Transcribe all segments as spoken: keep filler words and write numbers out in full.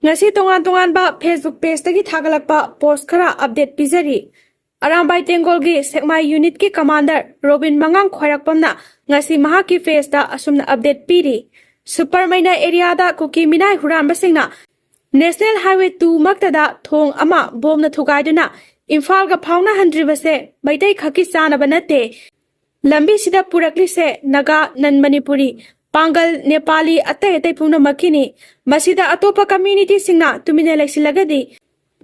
ꯉꯁꯤ ꯇꯣꯉꯥꯟ ꯇꯣꯉꯥꯟꯕ Facebook pageꯇꯒꯤ ꯊꯥꯒꯠꯂꯛꯄ post ꯈꯔ update ꯄꯤꯖꯔꯤ꯫ ꯑꯔꯥꯝꯕꯥꯏ ꯇꯦꯡꯒꯣꯜꯒꯤ ꯁꯦꯛꯃꯥꯏ unitꯀꯤ commander ꯔꯣꯕꯤꯟ ꯃꯉꯥꯡ ꯈ꯭ꯋꯥꯏꯔꯥꯛꯄꯝꯅ ꯉꯁꯤ ꯃꯍꯥꯛꯀꯤ pageꯇ ꯑꯁꯨꯝꯅ update ꯄꯤꯔꯤ꯫ ꯁꯨꯄꯔ ꯃꯩꯅ areaꯗ ꯀꯨꯀꯤ ꯃꯤꯅꯥꯏ ꯍꯨꯔꯥꯟꯕꯁꯤꯡꯅ National Highway two ꯃꯛꯇꯗ ꯊꯣꯡ ꯑꯃ ꯕꯣꯝꯅ ꯊꯨꯒꯥꯏꯗꯨꯅ ꯏꯝꯐꯥꯜꯒ ꯐꯥꯎꯅꯍꯟꯗ꯭ꯔꯤꯕꯁꯦ ꯃꯩꯇꯩ ꯈꯛꯀꯤ ꯆꯥꯅꯕ ꯅꯠꯇꯦ꯫ ꯂꯝꯕꯤꯁꯤꯗ ꯄꯨꯔꯛꯂꯤꯁꯦ ꯅꯥꯒꯥ, non Manipuri, ꯄꯥꯡꯒꯜ, ꯅꯦꯄꯥꯂꯤ, ꯑꯇꯩ ꯑꯇꯩ ꯄꯨꯝꯅꯃꯛꯀꯤꯅꯤ꯫ ꯃꯁꯤꯗ ꯑꯇꯣꯞꯄ communityꯁꯤꯡꯅ ꯇꯨꯃꯤꯟꯅ ꯂꯩꯁꯤꯜꯂꯒꯗꯤ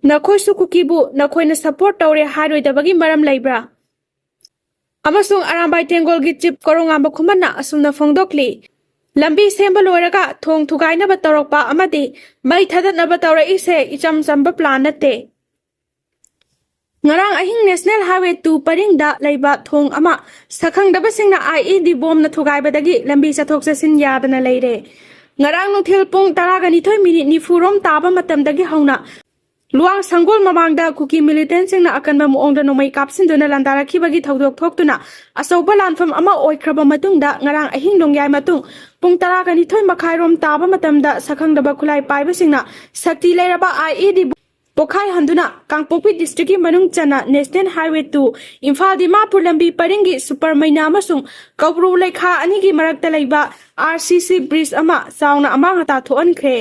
ꯅꯈꯣꯏꯁꯨ ꯀꯨꯀꯤꯕꯨ ꯅꯈꯣꯏꯅ support ꯇꯧꯔꯦ ꯍꯥꯏꯔꯣꯏꯗꯕꯒꯤ ꯃꯔꯝ ꯂꯩꯕ꯭ꯔꯥ? ꯑꯃꯁꯨꯡ ꯑꯔꯥꯝꯕꯥꯏ ꯇꯦꯡꯒꯣꯜꯒꯤ chief ꯀꯣꯔꯣꯉꯥꯝꯕ ꯈꯨꯃꯟꯅ ꯑꯁꯨꯝꯅ ꯐꯣꯡꯗꯣꯛꯂꯤ꯫ ꯂꯝꯕꯤ ꯁꯦꯝꯕ ꯂꯣꯏꯔꯒ ꯊꯣꯡ ꯊꯨꯒꯥꯏꯅꯕ ꯇꯧꯔꯛꯄ ꯑꯃꯗꯤ ꯃꯩ ꯊꯥꯗꯠꯅꯕ ꯇꯧꯔꯛꯏꯁꯦ ꯏꯆꯝ ꯆꯝꯕ plan ꯅꯠꯇꯦ꯫ ꯉꯔꯥꯡ ꯑꯍꯤꯡ National Highway two ꯄꯔꯤꯡꯗ ꯂꯩꯕ ꯊꯣꯡ ꯑꯃ ꯁꯛꯈꯪꯗꯕꯁꯤꯡꯅ IED ꯕꯣꯝꯅ ꯊꯨꯒꯥꯏꯕꯗꯒꯤ ꯂꯝꯕꯤ ꯆꯠꯊꯣꯛ ꯆꯠꯁꯤꯟ ꯌꯥꯗꯅ ꯂꯩꯔꯦ꯫ ꯉꯔꯥꯡ ꯅꯨꯡꯊꯤꯜ ꯄꯨꯡ ꯇꯔꯥꯒ ꯅꯤꯊꯣꯏ minute ꯅꯤꯐꯨ ꯔꯣꯝ ꯇꯥꯕ ꯃꯇꯝꯗꯒꯤ ꯍꯧꯅ ꯂꯨꯋꯥꯡ ꯁꯪꯒꯣꯜ ꯃꯃꯥꯡꯗ ꯀꯨꯀꯤ militantꯁꯤꯡꯅ ꯑꯀꯟꯕ ꯃꯑꯣꯡꯗ ꯅꯣꯡꯃꯩ ꯀꯥꯞꯁꯤꯟꯗꯨꯅ ꯂꯥꯟꯗꯥꯔꯛꯈꯤꯕꯒꯤ ꯊꯧꯗꯣꯛ ꯊꯣꯛꯇꯨꯅ ꯑꯆꯧꯕ ꯂꯥꯟꯐꯝ ꯑꯃ ꯑꯣꯏꯈ꯭ꯔꯕ ꯃꯇꯨꯡꯗ ꯉꯔꯥꯡ ꯑꯍꯤꯡ ꯅꯣꯡꯌꯥꯏ ꯃꯇꯨꯡ ꯄꯨꯡ ꯇꯔꯥꯒ ꯅꯤꯊꯣꯏ ꯃꯈꯥꯏꯔꯣꯝ ꯇꯥꯕ ꯃꯇꯝꯗ ꯁꯛꯈꯪꯗꯕ ꯈꯨꯠꯂꯥꯏ ꯄꯥꯏꯕꯁꯤꯡꯅ ꯁꯛꯇꯤ ꯂꯩꯔꯕ IED ꯄꯣꯈꯥꯏꯍꯟꯗꯨꯅ ꯀꯥꯡꯄꯣꯛꯄꯤ districtꯀꯤ ꯃꯅꯨꯡ ꯆꯟꯅ National Highway two Imphal Dimapur ꯂꯝꯕꯤ ꯄꯔꯤꯡꯒꯤ ꯁꯨꯄꯔ ꯃꯩꯅ ꯑꯃꯁꯨꯡ ꯀꯧꯕ꯭ꯔꯨ ꯂꯩꯈꯥ ꯑꯅꯤꯒꯤ ꯃꯔꯛꯇ ꯂꯩꯕ RCC bridge ꯑꯃ ꯆꯥꯎꯅ ꯑꯃꯥꯡ ꯑꯇꯥ ꯊꯣꯛꯍꯟꯈ꯭ꯔꯦ꯫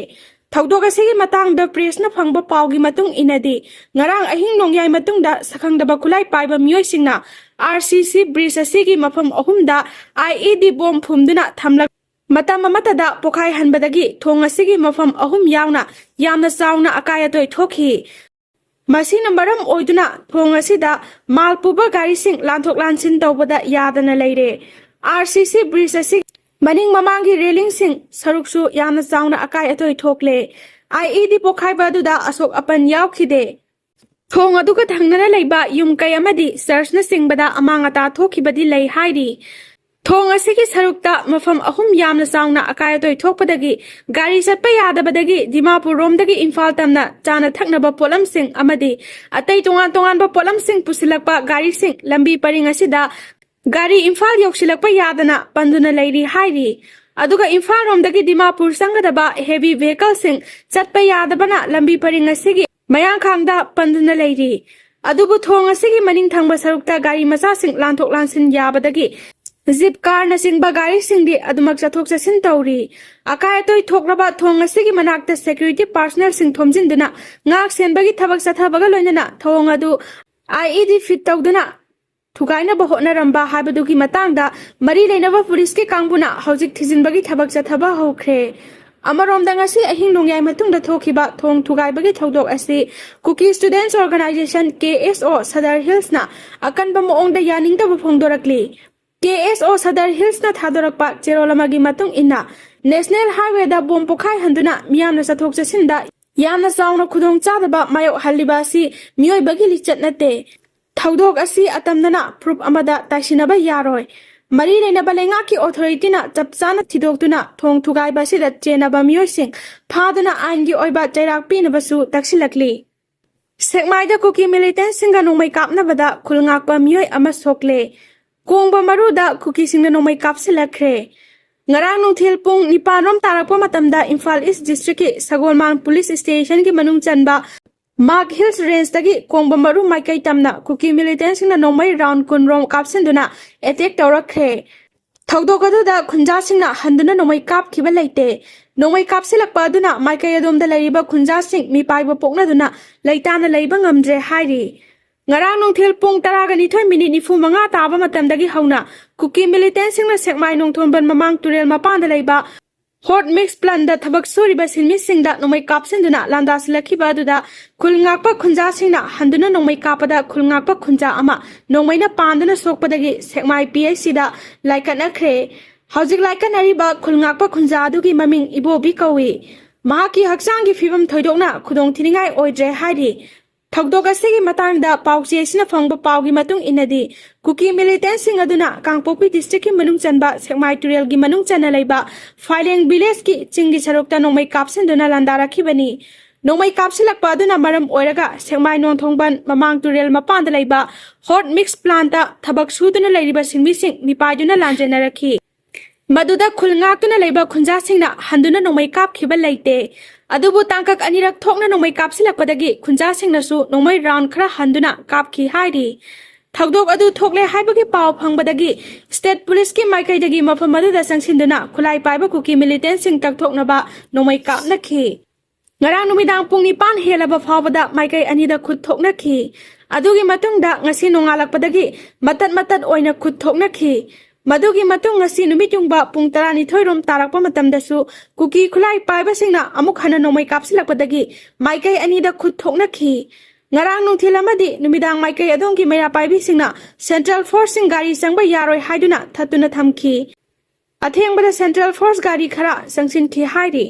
ꯊꯧꯗꯣꯛ ꯑꯁꯤꯒꯤ ꯃꯇꯥꯡꯗ pressꯅ ꯐꯪꯕ ꯄꯥꯎꯒꯤ ꯃꯇꯨꯡ ꯏꯟꯅꯗꯤ, ꯉꯔꯥꯡ ꯑꯍꯤꯡ ꯅꯣꯡꯌꯥꯏ ꯃꯇꯨꯡꯗ ꯁꯛꯈꯪꯗꯕ ꯈꯨꯠꯂꯥꯏ ꯄꯥꯏꯕ ꯃꯤꯑꯣꯏꯁꯤꯡꯅ RCC bridge ꯑꯁꯤꯒꯤ ꯃꯐꯝ ꯑꯍꯨꯝꯗ IED ꯕꯣꯝ ꯐꯨꯝꯗꯨꯅ ꯊꯝꯂꯒ ꯃꯇꯝ ꯑꯃꯠꯇꯗ ꯄꯣꯈꯥꯏꯍꯟꯕꯗꯒꯤ ꯊꯣꯡ ꯑꯁꯤꯒꯤ ꯃꯐꯝ ꯑꯍꯨꯝ ꯌꯥꯎꯅ ꯌꯥꯝꯅ ꯆꯥꯎꯅ ꯑꯀꯥꯏ ꯑꯇꯣꯏ ꯊꯣꯛꯈꯤ꯫ ꯃꯁꯤꯅ ꯃꯔꯝ ꯑꯣꯏꯗꯨꯅ ꯊꯣꯡ ꯑꯁꯤꯗ ꯃꯥꯜ ꯄꯨꯕ ꯒꯥꯔꯤꯁꯤꯡ ꯂꯥꯟꯊꯣꯛ ꯂꯥꯟꯁꯤꯟ ꯇꯧꯕꯗ ꯌꯥꯗꯅ ꯂꯩꯔꯦ꯫ RCC bridge ꯑꯁꯤ ꯃꯅꯤꯡ ꯃꯃꯥꯡꯒꯤ railingꯁꯤꯡ ꯁꯔꯨꯛꯁꯨ ꯌꯥꯝꯅ ꯆꯥꯎꯅ ꯑꯀꯥꯏ ꯑꯇꯣꯏ ꯊꯣꯛꯂꯦ꯫ IED ꯄꯣꯈꯥꯏꯕ ꯑꯗꯨꯗ ꯑꯁꯣꯛ ꯑꯄꯟ ꯌꯥꯎꯈꯤꯗꯦ꯫ ꯊꯣꯡ ꯑꯗꯨꯒ ꯊꯪꯅꯅ ꯂꯩꯕ ꯌꯨꯝ ꯀꯩ ꯑꯃꯗꯤ churchꯅꯆꯤꯡꯕꯗ ꯑꯃꯥꯡ ꯑꯇꯥ ꯊꯣꯛꯈꯤꯕꯗꯤ ꯂꯩ ꯍꯥꯏꯔꯤ꯫ ꯊꯣꯡ ꯑꯁꯤꯒꯤ ꯁꯔꯨꯛꯇ ꯃꯐꯝ ꯑꯍꯨꯝ ꯌꯥꯝꯅ ꯆꯥꯎꯅ ꯑꯀꯥꯏ ꯑꯇꯣꯏ ꯊꯣꯛꯄꯗꯒꯤ ꯒꯥꯔꯤ ꯆꯠꯄ ꯌꯥꯗꯕꯗꯒꯤ ꯗꯤꯃꯥꯄꯨꯔ ꯔꯣꯝꯗꯒꯤ ꯏꯝꯐꯥꯜ ꯇꯝꯅ ꯆꯥꯅ ꯊꯛꯅꯕ ꯄꯣꯠꯂꯝꯁꯤꯡ ꯑꯃꯗꯤ ꯑꯇꯩ ꯇꯣꯉꯥꯟ ꯇꯣꯉꯥꯟꯕ ꯄꯣꯠꯂꯝꯁꯤꯡ ꯄꯨꯁꯤꯜꯂꯛꯄ ꯒꯥꯔꯤꯁꯤꯡ ꯂꯝꯕꯤ ꯄꯔꯤꯡ ꯑꯁꯤꯗ ꯒꯥꯔꯤ ꯏꯝꯐꯥꯜ ꯌꯧꯁꯤꯜꯂꯛꯄ ꯌꯥꯗꯅ ꯄꯟꯗꯨꯅ ꯂꯩꯔꯤ ꯍꯥꯏꯔꯤ꯫ ꯑꯗꯨꯒ ꯏꯝꯐꯥꯜ ꯔꯣꯝꯗꯒꯤ ꯗꯤꯃꯥꯄꯨꯔ ꯆꯪꯒꯗꯕ heavy vehicleꯁꯤꯡ ꯆꯠꯄ ꯌꯥꯗꯕꯅ ꯂꯝꯕꯤ ꯄꯔꯤꯡ ꯑꯁꯤꯒꯤ ꯃꯌꯥꯡꯈꯥꯡꯗ ꯄꯟꯗꯨꯅ ꯂꯩꯔꯤ꯫ ꯑꯗꯨꯕꯨ ꯊꯣꯡ ꯑꯁꯤꯒꯤ ꯃꯅꯤꯡ ꯊꯪꯕ ꯁꯔꯨꯛꯇ ꯒꯥꯔꯤ ꯃꯆꯥꯁꯤꯡ ꯂꯥꯟꯊꯣꯛ ꯂꯥꯟꯁꯤꯟ ꯌꯥꯕꯗꯒꯤ ꯖꯤꯞ ꯀꯥꯔꯅꯆꯤꯡꯕ ꯒꯥꯔꯤꯁꯤꯡꯗꯤ ꯑꯗꯨꯃꯛ ꯆꯠꯊꯣꯛ ꯆꯠꯁꯤꯟ ꯇꯧꯔꯤ꯫ ꯑꯀꯥꯏ ꯑꯇꯣꯏ ꯊꯣꯛꯂꯕ ꯊꯣꯡ ꯑꯁꯤꯒꯤ ꯃꯅꯥꯛꯇ security personnelꯁꯤꯡ ꯊꯣꯝꯖꯤꯟꯗꯨꯅ ꯉꯥꯛ ꯁꯦꯟꯕꯒꯤ ꯊꯕꯛ ꯆꯠꯊꯕꯒ ꯂꯣꯏꯅꯅ ꯊꯣꯡ ꯑꯗꯨ IED fit ꯇꯧꯗꯨꯅ ꯊꯨꯒꯥꯏꯅꯕ ꯍꯣꯠꯅꯔꯝꯕ ꯍꯥꯏꯕꯗꯨꯒꯤ ꯃꯇꯥꯡꯗ ꯃꯔꯤ ꯂꯩꯅꯕ ꯄꯨꯂꯤꯁꯀꯤ ꯀꯥꯡꯕꯨꯅ ꯍꯧꯖꯤꯛ ꯊꯤꯖꯤꯟꯕꯒꯤ ꯊꯕꯛ ꯆꯠꯊꯕ ꯍꯧꯈ꯭ꯔꯦ꯫ ꯑꯃꯔꯣꯝꯗ, ꯉꯁꯤ ꯑꯍꯤꯡ ꯅꯣꯡꯌꯥꯏ ꯃꯇꯨꯡꯗ ꯊꯣꯛꯈꯤꯕ ꯊꯣꯡ ꯊꯨꯒꯥꯏꯕꯒꯤ ꯊꯧꯗꯣꯛ ꯑꯁꯤ Kuki Students Organisation, KSO, Sadar ꯍꯤꯜꯁꯅ ꯑꯀꯟꯕ ꯃꯑꯣꯡꯗ ꯌꯥꯅꯤꯡꯗꯕ ꯐꯣꯡꯗꯣꯔꯛꯂꯤ꯫ KSO ꯁꯗꯔ ꯍꯤꯜꯁꯅ ꯊꯥꯗꯣꯔꯛꯄ ꯆꯦꯔꯣꯜ ꯑꯃꯒꯤ ꯃꯇꯨꯡ ꯏꯟꯅ, National Highwayꯗ ꯕꯣꯝ ꯄꯣꯈꯥꯏꯍꯟꯗꯨꯅ ꯃꯤꯌꯥꯝꯅ ꯆꯠꯊꯣꯛ ꯆꯠꯁꯤꯟꯗ ꯌꯥꯝꯅ ꯆꯥꯎꯅ ꯈꯨꯗꯣꯡꯆꯥꯗꯕ ꯃꯥꯌꯣꯛꯍꯜꯂꯤꯕ ꯑꯁꯤ ꯃꯤꯑꯣꯏꯕꯒꯤ ꯂꯤꯆꯠ ꯅꯠꯇꯦ꯫ ꯊꯧꯗꯣꯛ ꯑꯁꯤ ꯑꯇꯝꯅꯅ proof ꯑꯃꯗ ꯇꯥꯏꯁꯤꯟꯅꯕ ꯌꯥꯔꯣꯏ꯫ ꯃꯔꯤ ꯂꯩꯅꯕ ꯂꯩꯉꯥꯛꯀꯤ authorityꯅ ꯆꯞ ꯆꯥꯅ ꯊꯤꯗꯣꯛꯇꯨꯅ ꯊꯣꯡ ꯊꯨꯒꯥꯏꯕ ꯑꯁꯤꯗ ꯆꯦꯟꯅꯕ ꯃꯤꯑꯣꯏꯁꯤꯡ ꯐꯥꯗꯨꯅ ꯑꯥꯏꯟꯒꯤ ꯑꯣꯏꯕ ꯆꯩꯔꯥꯛ ꯄꯤꯅꯕꯁꯨ ꯇꯛꯁꯤꯜꯂꯛꯂꯤ꯫ ꯁꯦꯛꯃꯥꯏꯗ ꯀꯨꯀꯤ militantꯁꯤꯡꯒ ꯅꯣꯡꯃꯩ ꯀꯥꯞꯅꯕꯗ ꯈꯨꯜ ꯉꯥꯛꯄ ꯃꯤꯑꯣꯏ ꯑꯃ ꯁꯣꯛꯂꯦ꯫ ꯀꯣꯡꯕ ꯃꯔꯨꯗ ꯀꯨꯀꯤꯁꯤꯡꯅ ꯅꯣꯡꯃꯩ ꯀꯥꯞꯁꯤꯜꯂꯛꯈ꯭ꯔꯦ꯫ ꯉꯔꯥꯡ ꯅꯨꯡꯊꯤꯜ ꯄꯨꯡ ꯅꯤꯄꯥꯟ ꯔꯣꯝ ꯇꯥꯔꯛꯄ ꯃꯇꯝꯗ ꯏꯝꯐꯥꯜ East Districtꯀꯤ ꯁꯒꯣꯜꯃꯥꯟ Police Stationꯒꯤ ꯃꯅꯨꯡ ꯆꯟꯕ ꯃꯥꯛ Hills Rangeꯇꯒꯤ ꯀꯣꯡꯕ ꯃꯔꯨ ꯃꯥꯏꯀꯩ ꯇꯝꯅ ꯀꯨꯀꯤ militantꯁꯤꯡꯅ ꯅꯣꯡꯃꯩ round ꯀꯨꯟ ꯔꯣꯝ ꯀꯥꯞꯁꯤꯟꯗꯨꯅ attack ꯇꯧꯔꯛꯈ꯭ꯔꯦ꯫ ꯊꯧꯗꯣꯛ ꯑꯗꯨꯗ ꯈꯨꯟꯖꯥꯁꯤꯡꯅ ꯍꯟꯗꯨꯅ ꯅꯣꯡꯃꯩ ꯀꯥꯞꯈꯤꯕ ꯂꯩꯇꯦ꯫ ꯅꯣꯡꯃꯩ ꯀꯥꯞꯁꯤꯜꯂꯛꯄ ꯑꯗꯨꯅ ꯃꯥꯏꯀꯩ ꯑꯗꯣꯝꯗ ꯂꯩꯔꯤꯕ ꯈꯨꯟꯖꯥꯁꯤꯡ ꯃꯤꯄꯥꯏꯕ ꯄꯣꯛꯅꯗꯨꯅ ꯂꯩꯇꯥꯅ ꯂꯩꯕ ꯉꯝꯗ꯭ꯔꯦ ꯍꯥꯏꯔꯤ꯫ ꯉꯔꯥꯡ ꯅꯨꯡꯊꯤꯜ ꯄꯨꯡ ꯇꯔꯥꯒ ꯅꯤꯊꯣꯏ minute ꯅꯤꯐꯨ ꯃꯉꯥ ꯇꯥꯕ ꯃꯇꯝꯗꯒꯤ ꯍꯧꯅ ꯀꯨꯀꯤ militantꯁꯤꯡꯅ ꯁꯦꯛꯃꯥꯏ ꯅꯣꯡꯊꯣꯝꯕꯟ ꯃꯃꯥꯡ ꯇꯨꯔꯦꯜ ꯃꯄꯥꯟꯗ ꯂꯩꯕ Hot Mix Plantꯗ ꯊꯕꯛ ꯁꯨꯔꯤꯕ ꯁꯤꯟꯃꯤꯁꯤꯡꯗ ꯅꯣꯡꯃꯩ ꯀꯥꯞꯁꯤꯟꯗꯨꯅ ꯂꯥꯟꯗꯥꯁꯤꯜꯂꯛꯈꯤꯕ ꯑꯗꯨꯗ ꯈꯨꯜ ꯉꯥꯛꯄ ꯈꯨꯟꯖꯥꯁꯤꯡꯅ ꯍꯟꯗꯨꯅ ꯅꯣꯡꯃꯩ ꯀꯥꯞꯄꯗ ꯈꯨꯜ ꯉꯥꯛꯄ ꯈꯨꯟꯖꯥ ꯑꯃ ꯅꯣꯡꯃꯩꯅ ꯄꯥꯟꯗꯨꯅ ꯁꯣꯛꯄꯗꯒꯤ ꯁꯦꯛꯃꯥꯏ PHCꯗ ꯂꯥꯏꯀꯠꯅꯈ꯭ꯔꯦ꯫ ꯍꯧꯖꯤꯛ ꯂꯥꯏꯀꯠꯅꯔꯤꯕ ꯈꯨꯜ ꯉꯥꯛꯄ ꯈꯨꯟꯖꯥ ꯑꯗꯨꯒꯤ ꯃꯃꯤꯡ ꯏꯕꯣꯕꯤ ꯀꯧꯏ꯫ ꯃꯍꯥꯛꯀꯤ ꯍꯛꯆꯥꯡꯒꯤ ꯐꯤꯕꯝ ꯊꯣꯏꯗꯣꯛꯅ ꯈꯨꯗꯣꯡꯊꯤꯅꯤꯡꯉꯥꯏ ꯑꯣꯏꯗ꯭ꯔꯦ ꯍꯥꯏꯔꯤ꯫ ꯊꯧꯗꯣꯛ ꯑꯁꯤꯒꯤ ꯃꯇꯥꯡꯗ ꯄꯥꯎꯆꯦ ꯑꯁꯤꯅ ꯐꯪꯕ ꯄꯥꯎꯒꯤ ꯃꯇꯨꯡ ꯏꯟꯅꯗꯤ, ꯀꯨꯀꯤ militantꯁꯤꯡ ꯑꯗꯨꯅ ꯀꯥꯡꯄꯣꯛꯄꯤ districtꯀꯤ ꯃꯅꯨꯡ ꯆꯟꯕ ꯁꯦꯛꯃꯥꯏ ꯇꯨꯔꯦꯜꯒꯤ ꯃꯅꯨꯡ ꯆꯟꯅ ꯂꯩꯕ ꯐꯥꯏꯂꯦꯡ villageꯀꯤ ꯆꯤꯡꯒꯤ ꯁꯔꯨꯛꯇ ꯅꯣꯡꯃꯩ ꯀꯥꯞꯁꯤꯟꯗꯨꯅ ꯂꯥꯟꯗꯥꯔꯛꯈꯤꯕꯅꯤ꯫ ꯅꯣꯡꯃꯩ ꯀꯥꯞꯁꯤꯜꯂꯛꯄ ꯑꯗꯨꯅ ꯃꯔꯝ ꯑꯣꯏꯔꯒ ꯁꯦꯛꯃꯥꯏ ꯅꯣꯡꯊꯣꯡꯕꯟ ꯃꯃꯥꯡ ꯇꯨꯔꯦꯜ ꯃꯄꯥꯟꯗ ꯂꯩꯕ Hot Mix Plantꯇ ꯊꯕꯛ ꯁꯨꯗꯨꯅ ꯂꯩꯔꯤꯕ ꯁꯤꯟꯃꯤꯁꯤꯡ ꯃꯤꯄꯥꯏꯗꯨꯅ ꯂꯥꯟꯖꯦꯟꯅꯔꯛꯈꯤ꯫ ꯃꯗꯨꯗ ꯈꯨꯜ ꯉꯥꯛꯇꯨꯅ ꯂꯩꯕ ꯈꯨꯟꯖꯥꯁꯤꯡꯅ ꯍꯟꯗꯨꯅ ꯅꯣꯡꯃꯩ ꯀꯥꯞꯈꯤꯕ ꯂꯩꯇꯦ꯫ ꯑꯗꯨꯕꯨ ꯇꯥꯡꯀꯛ ꯑꯅꯤꯔꯛ ꯊꯣꯛꯅ ꯅꯣꯡꯃꯩ ꯀꯥꯞꯁꯤꯜꯂꯛꯄꯗꯒꯤ ꯈꯨꯟꯖꯥꯁꯤꯡꯅꯁꯨ ꯅꯣꯡꯃꯩ ꯔꯥꯎꯟ ꯈꯔ ꯍꯟꯗꯨꯅ ꯀꯥꯞꯈꯤ ꯍꯥꯏꯔꯤ꯫ ꯊꯧꯗꯣꯛ ꯑꯗꯨ ꯊꯣꯛꯂꯦ ꯍꯥꯏꯕꯒꯤ ꯄꯥꯎ ꯐꯪꯕꯗꯒꯤ ꯁ꯭ꯇꯦꯠ ꯄꯨꯂꯤꯁꯀꯤ ꯃꯥꯏꯀꯩꯗꯒꯤ ꯃꯐꯝ ꯑꯗꯨꯗ ꯆꯪꯁꯤꯟꯗꯨꯅ ꯈꯨꯠꯂꯥꯏ ꯄꯥꯏꯕ ꯀꯨꯀꯤ ꯃꯤꯂꯤꯇꯦꯟꯁꯤꯡ ꯀꯛꯊꯣꯛꯅꯕ ꯅꯣꯡꯃꯩ ꯀꯥꯞꯅꯈꯤ꯫ ꯉꯔꯥꯡ ꯅꯨꯃꯤꯗꯥꯡ ꯄꯨꯡ ꯅꯤꯄꯥꯟ ꯍꯦꯜꯂꯕ ꯐꯥꯎꯕꯗ ꯃꯥꯏꯀꯩ ꯑꯅꯤꯗ ꯈꯨꯠ ꯊꯣꯛꯅꯈꯤ꯫ ꯑꯗꯨꯒꯤ ꯃꯇꯨꯡꯗ ꯉꯁꯤ ꯅꯣꯡꯉꯥꯜꯂꯛꯄꯗꯒꯤ ꯃꯇꯠ ꯃꯇꯠ ꯑꯣꯏꯅ ꯈꯨꯠ ꯊꯣꯛꯅꯈꯤ꯫ ꯃꯗꯨꯒꯤ ꯃꯇꯨꯡ ꯉꯁꯤ ꯅꯨꯃꯤꯠ ꯌꯨꯡꯕ ꯄꯨꯡ ꯇꯔꯥꯅꯤꯊꯣꯏ ꯔꯣꯝ ꯇꯥꯔꯛꯄ ꯃꯇꯝꯗꯁꯨ ꯀꯨꯀꯤ ꯈꯨꯠꯂꯥꯏ ꯄꯥꯏꯕꯁꯤꯡꯅ ꯑꯃꯨꯛ ꯍꯟꯅ ꯅꯣꯡꯃꯩ ꯀꯥꯞꯁꯤꯜꯂꯛꯄꯗꯒꯤ ꯃꯥꯏꯀꯩ ꯑꯅꯤꯗ ꯈꯨꯠ ꯊꯣꯛꯅꯈꯤ꯫ ꯉꯔꯥꯡ ꯅꯨꯡꯊꯤꯜ ꯑꯃꯗꯤ ꯅꯨꯃꯤꯗꯥꯡ ꯃꯥꯏꯀꯩ ꯑꯗꯣꯝꯒꯤ ꯃꯩꯔꯥ ꯄꯥꯏꯕꯤꯁꯤꯡꯅ ꯁꯦꯟꯇ꯭ꯔꯦꯜ ꯐꯣꯔꯁꯁꯤꯡ ꯒꯥꯔꯤ ꯆꯪꯕ ꯌꯥꯔꯣꯏ ꯍꯥꯏꯗꯨꯅ ꯊꯠꯇꯨꯅ ꯊꯝꯈꯤ꯫ ꯑꯊꯦꯡꯕꯗ ꯁꯦꯟꯇ꯭ꯔꯦꯜ ꯐꯣꯔꯁ ꯒꯥꯔꯤ ꯈꯔ ꯆꯪꯁꯤꯟꯈꯤ ꯍꯥꯏꯔꯤ꯫